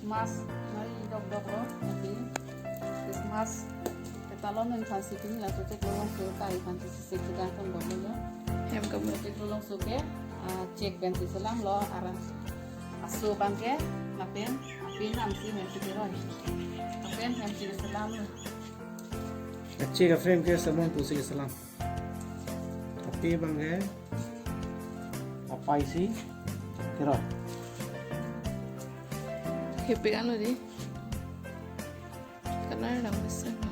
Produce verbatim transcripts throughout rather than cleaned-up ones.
Mas, mari dok dok lo, nanti. Christmas. Ketalon nang thansi pini la, chechek longso, kari thansi sisik sedang kan dok lo. Hem kamu. Chechek longso ke, ah, chek pensi selam lo, ara. Aso abang ke, lapen, api nam si pensi keroi. Lapen, pensi selam lo. Kachek a-frame ke salon pusi selam. Api abang ke, apai si keroi. Happy kan lo di. Color lang bisa na.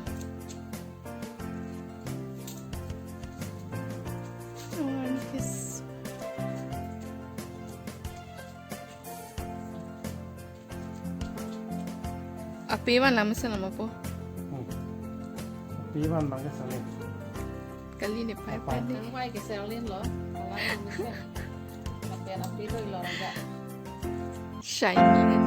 Oh, and his. Api abang lam selam apo. Hmm. Api abang abang ke salim. Kali ne pai Apa? Pai ne. Nang wai ke selin lo. Kalang nang mesen. Lapen api lo ilo raga. Shiny.